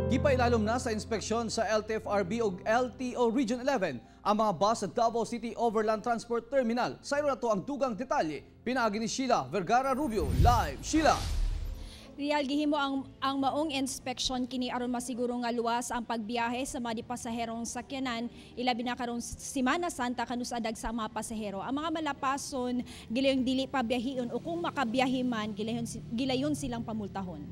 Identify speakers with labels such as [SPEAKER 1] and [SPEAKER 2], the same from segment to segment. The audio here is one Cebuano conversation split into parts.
[SPEAKER 1] Gipailalom na sa inspeksyon sa LTFRB ug LTO Region 11 ang mga bus sa Davao City Overland Transport Terminal. Sa nato ang dugang detalye. Pinaagi ni Sheila Vergara Rubio. Live, Sheila!
[SPEAKER 2] Real, gihimo ang maong inspeksyon kini aron masiguro nga luwas ang pagbiyahe sa mga di pasaherong sakyanan, ilabi na karong Simana Santa kanus-a dagsa mga pasahero. Ang mga malapason gilayong dili pa biyahion o kung makabiyahe man, gilayon silang pamultahon.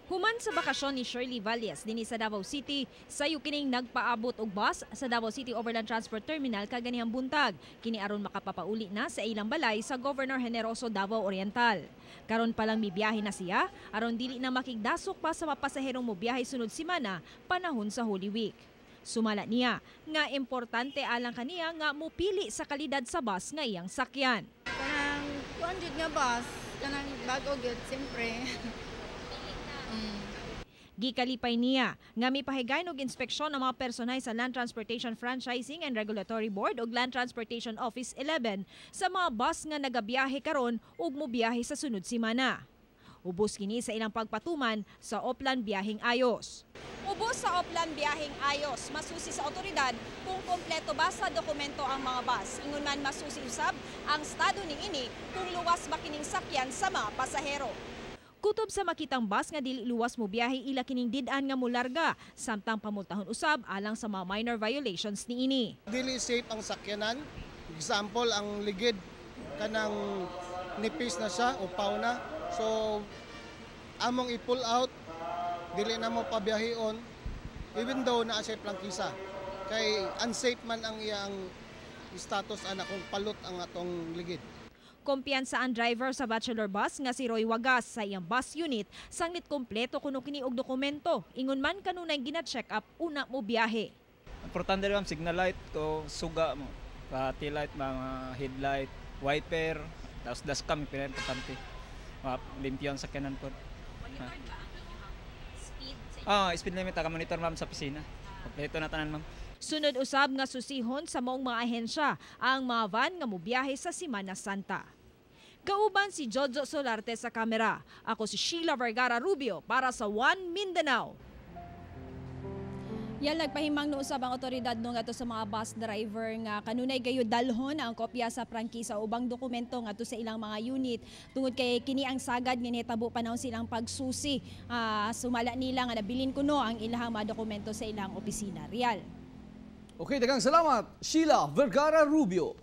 [SPEAKER 3] Human sa bakasyon ni Shirley Valles dinhi sa Davao City, sayo kining nagpaabot og bus sa Davao City Overland Transport Terminal kaganihang buntag. Kini aron makapapauli na sa ilang balay sa Governor Generoso, Davao Oriental. Karon pa lang mibiyahe na siya aron dili na makigdasok pa sa mga pasaherong mobiyahe sunod semana panahon sa Holy Week. Sumala niya nga importante alang kaniya nga mupili sa kalidad sa bus nga iyang sakyan.
[SPEAKER 4] Kanang kuan jud nga bus, kanang bag-o gyud siyempre.
[SPEAKER 3] Gikalipay niya nga mipahigayon og inspeksyon ang mga personay sa Land Transportation Franchising and Regulatory Board ug Land Transportation Office 11 sa mga bus nga nagabiyahe karon ug mobiyahe sa sunod semana. Ubos kini sa ilang pagpatuman sa Oplan Biyaheng Ayos.
[SPEAKER 2] Ubos sa Oplan Biyaheng Ayos, masusi sa otoridad kung kompleto ba sa dokumento ang mga bus. Ingon man, masusi usab ang estado niini kung luwas ba kining sakyan sa mga pasahero.
[SPEAKER 3] Kutob sa makitang bus nga dili luwas mo biyahe, ila kining did-an nga mularga, samtang pamultahon usab alang sa mga minor violations niini.
[SPEAKER 5] Dili safe ang sakyanan. Example, ang ligid kanang nipis na siya o paw na. So among i-pull out, dili na mo pabiyahion even though naa siya prangkisa. Kay unsafe man ang iyang status ana kung palot ang atong ligid.
[SPEAKER 3] Kumpiyansa ang driver sa Bachelor Bus nga si Roy Wagas sa iyang bus unit sanglit kompleto kuno kini og dokumento. Ingon man, kanunay gina-check up una mo biyahe.
[SPEAKER 6] Importante ma'am, signal light ko suga mo. Pa tail light, mga headlight, wiper, tapos dashcam importante. Mga limpyo ang sakyanan po.
[SPEAKER 3] Monitor ba ang inyong speed?
[SPEAKER 6] Ah, speed limit ka monitor, ma'am, sa opisina. Kompleto na tanan, ma'am.
[SPEAKER 3] Sunod usab nga susihon sa maong mga ahensya ang mga van nga mobiyahe sa Simana Santa. Kauban si Jojo Solarte sa kamera. Ako si Sheila Vergara Rubio para sa One Mindanao.
[SPEAKER 2] Yan, nagpahimang no usab ang otoridad no ngadto sa mga bus driver nga kanunay gayud dalhon ang kopya sa prangkisa ubang dokumento ngadto sa ilang mga unit tungod kay kini ang sagad nga nitabo panahon silang pagsusi. Sumala nila nga nabilin kuno ang ilang mga dokumento sa ilang opisina. Real.
[SPEAKER 1] Okay, daghang salamat, Sheila Vergara Rubio.